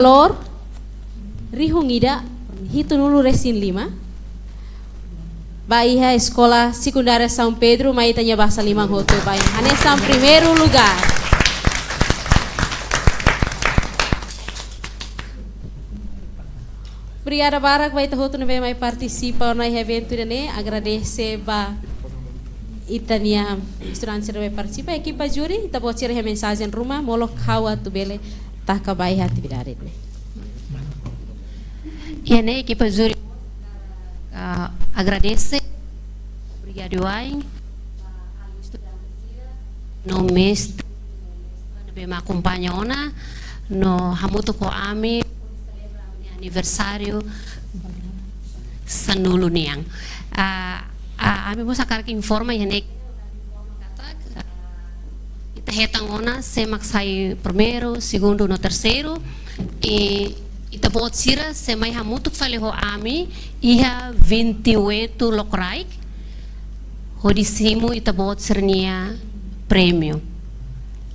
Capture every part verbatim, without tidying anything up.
valór rihun ida hitunulu resin lima. Ba iha Eskola Sekundária São Pedro, mai ita-nia basa liman hotu ba iha hanesan primeiru lugár. Obrigada barak ba ita hotu ne'ebé mai partisipa ona iha eventu ida-ne'e. Agradese ba ita-nia estudante sira ne'ebé partisipa. Ekipa júri, ita-boot sira iha mensajen ruma, molok ha'u atu bele taka ba iha atividade ne'e. Iha ne'e ekipa júri, ah, agradese, obrigadu wa'in, no mestre ne'ebé mak akompaña ona, no hamutuk ho ami aniversáriu sanulu nian. Ah, ah, ami mós hakarak informa iha ne'e katak, ah, ita hetan ona sé mak sai primeiru, segundu no terseiru. I ita-boot sira sei mai hamutuk fali ho ami iha vinte e oito lokraik, hodi simu ita-boot sira-nia prémiu.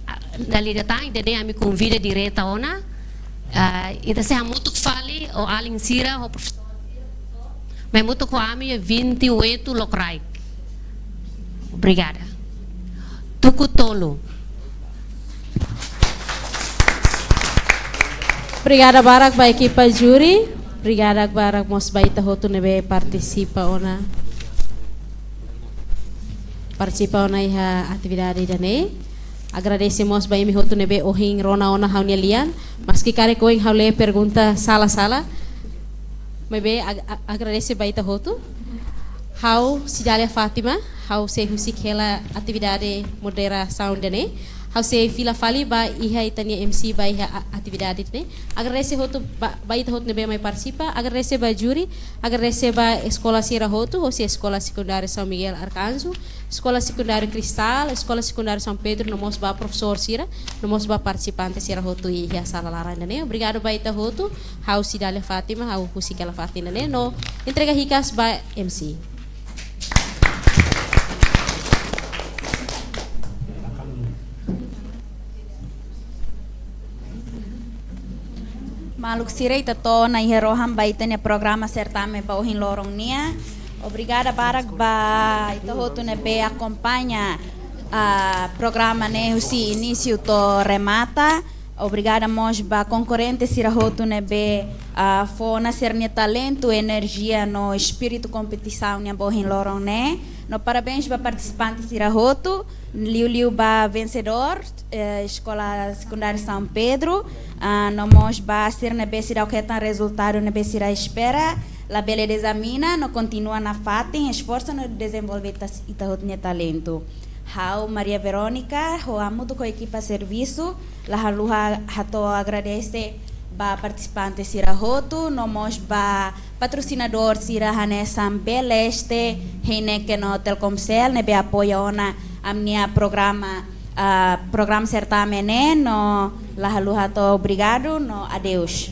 Ah, dala ida tan, ida-ne'e ami konvida direta ona. Ah, ita sei hamutuk fali ho alin sira, ho profesór sira, mai hamutuk ho ami iha vinte e oito lokraik. Obrigada. Tuku tolu. Obrigada barak ba ekipa júri. Obrigada barak mós ba ita hotu ne'ebé partisipa ona. Partisipa ona iha atividade ida-ne'e. Agradese mós ba imi hotu ne'ebé ohin rona ona ha'u-nia lian. Maski karik ohin ha'u lee pergunta sala-sala. Maibé ag-, a-, agradese ba ita hotu. Ha'u Cidália Fátima, ha'u sei husik hela atividade moderasaun ida-ne'e. Ha'u sei fila fali ba iha ita-nia M C ba iha a-, atividade ne'e. Agradese hotu ba, ba ita hotu ne'ebé mai partisipa. Agradese ba júri, agradese ba eskola sira hotu, hosi Eskola Sekundária São Miguel Arcanjo, Eskola Sekundária Cristal, Eskola Sekundária São Pedro, no mós ba profesór sira, no mós ba partisipante sira hotu iha sala laran ida-ne'e. Obrigadu ba ita hotu. Ha'u Cidália Fátima, ha'u husik hela fatin ida-ne'e, no entrega hikas ba M C. Maluk sira, ita to'o ona iha rohan ba ita-nia programa sertame ba ohin loron nian. Obrigada barak ba ita hotu ne'ebé akompaña, ah, programa ne'e husi inísiu to'o remata. Obrigada mós ba konkorrente sira hotu ne'ebé, ah, fó ona sira-nia talentu, enerjia no espíritu kompetisaun nian ba ohin loron ne'e. No parabéns ba partisipante sira hotu, liuliu ba vensedór, eh, Eskola Sekundária São Pedro, ah, no mós ba sira ne'ebé seidauk hetan rezultadu ne'ebé sira espera, labele dezanima, no kontinua nafatin, esforsa no dezenvolve ita, ita hotu nia talentu. Ha'u Maria Verónica, ho hamutuk ho ekipa servisu, la haluha hato'o agradese ba partisipante sira hotu, no mós ba patrosinadór sira hanesan Bell Este, Heineken no Telkomcel, ne'ebé apoia ona ami-nia programa, ah, programa sertame ne'e, no la haluha hato'o obrigadu, no adeus.